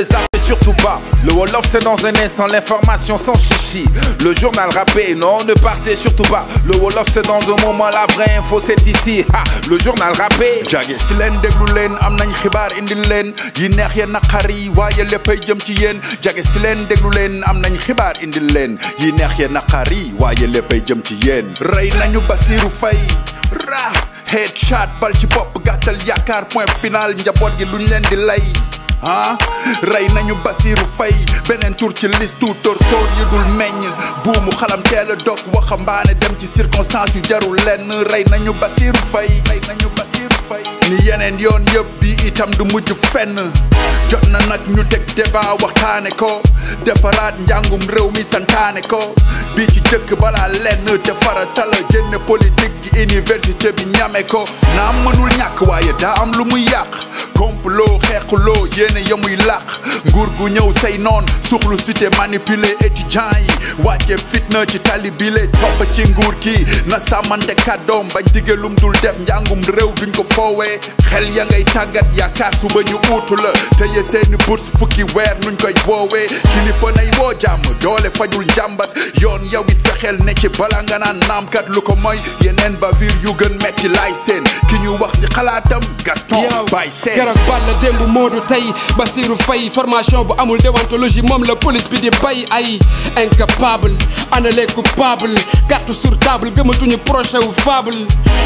zappez surtout pas. Le Wolof c'est dans un instant, l'information sans chichi. Le journal rappé, non ne partez surtout pas. Le Wolof c'est dans un moment, la vraie info c'est ici. Ha, le journal rappé. jage si leen déglu leen am nañ xibaar indil leen yi neex ya naqari waaye léppay jëm ci yéen. jage si leen déglu leen am nañ xibaar indil leen yi neex ya naqari waaye léppay jëm ci yéen. rey nañu Bassirou Faye ra headshot bal ci bopp gàttal yaakaar point final njaboot gi luñ leen di lay. rey nañu Bassirou Faye beneen tur ci listu tóor yi dul meññ buumu xalam teel a dog waxambaane dem ci circonstance yu jarul lenn. rey nañu Bassirou Faye ni yeneen yoon yëpp bi itam du mujj fenn. jot na nag ñu teg débat waxtaane ko defaraat njàngum réew mi santaane ko bi ci jëkk balaa lenn te farata la génne politique gi université bi ñame ko. naam mënul ñàkk waaye daa am lu muy yàq complot xeexuloo yéene yamuy làq nguur gu ñëw say noon suxlu cité manipuler étudiants yi wàcce fitna ci tali bile topp ci nguur gi na sàmmante kàddoom bañ digelum dul def njàngum réew duñ ko foowee xel ya ngay tàggat yaakaar suba ñu uutu la teye seeni bourse fukki weer nuñ koy woowee kilifa nay woo jàmm doole fajul njàmbat yoon yow it fexeel ne ci bala nga naan naamkat lu ko mooy yeneen bavure yu gën metti laay seen ki ñu wax si xalaatam Gaston bay seen keroog Balla démb Modou tey Bassirou Faye formation bu amul déontologie moom la police bi di bay ay incapable ana les coupables carte sur table gëmatuñu projet wu fable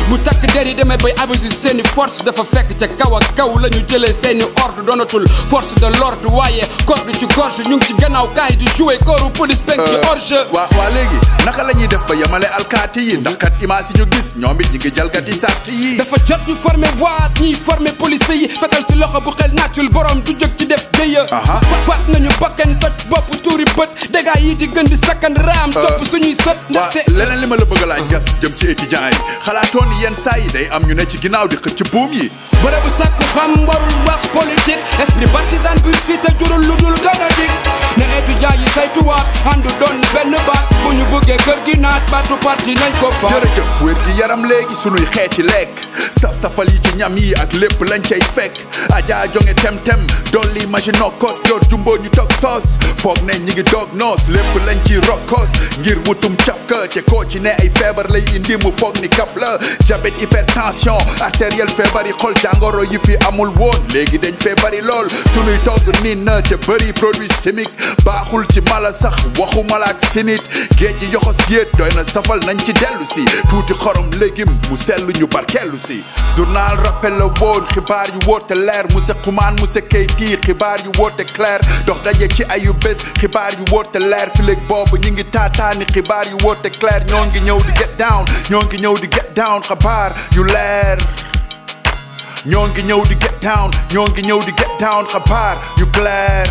bu takk der yi demee bay abuser seeni force dafa fekk ca kaw ak kaw la ñu jëlee seeni ordre doonatul force de l'ordre waaye corde ci gorge ñu ngi ci gannaaw kaay di jouer kooru police penk ci orge waa léegi naka la ñuy def ba yemale alkaati yi ndax kat image yi ñu gis ñoom it ñi ngi jalgati sart yi dafa jot ñu former waat ñiy former police yi fetal si loxo bu xel natul borom du jóg ci def dëya faat nañu bakkan toj bopp tuuri bët dégâts yi di gën di sakkan raam topp suñuy sët ndaxte leneen li ma la bëgg a laaj gas jëm ci étudiants yi xalaatoon yenn saa yi day am ñu ne ci ginnaaw di xëcc ci buum yi bërëbu sàkku xam warul wax politique esprit partisan bu fi te jurul lu dul gën a dig ne étudiants yi saytuwaat àndu doon benn baat bu ñu bëggee kër gi naat baatu parti nañ ko fa jërëjëf wér gi yaram léegi sunuy xeeti lekk saf-safal yi ci ñam yi ak lépp lañ cay fekk ajaa jonge tem-tem dolli magino kos joor jumbo ñu toog soos foog ne ñi ngi doog noos lépp lañ ci rokkos ngir wutum cafka te koo ci ne ay feebar lay indi mu foog ni kaf la diabète hypertension artérielle feebar yi xol jàngoro yi fi amul woon léegi dañ feebari lool sunuy togg niin na te bëri produit chimique baaxul ci mala sax waxu mala ak sinit géej gi yoxos yéet doy na safal nañ ci dellu si tuuti xorom légume mu sellu ñu barkellu si journal rappel la woon xibaar yu woote leer monsieur Xumaan monsieur Keyti xibaar yu woote clair dox daje ci ayu bés xibaar yu woote leer fileeg boobu ñi ngi taataani xibaar yu woote clair ñoo ngi ñëw di get down ñoo ngi ñëw di get down xibaar yu leer ñoo ngi ñëw di get down ñoo ngi ñëw di get down xibaar yu clair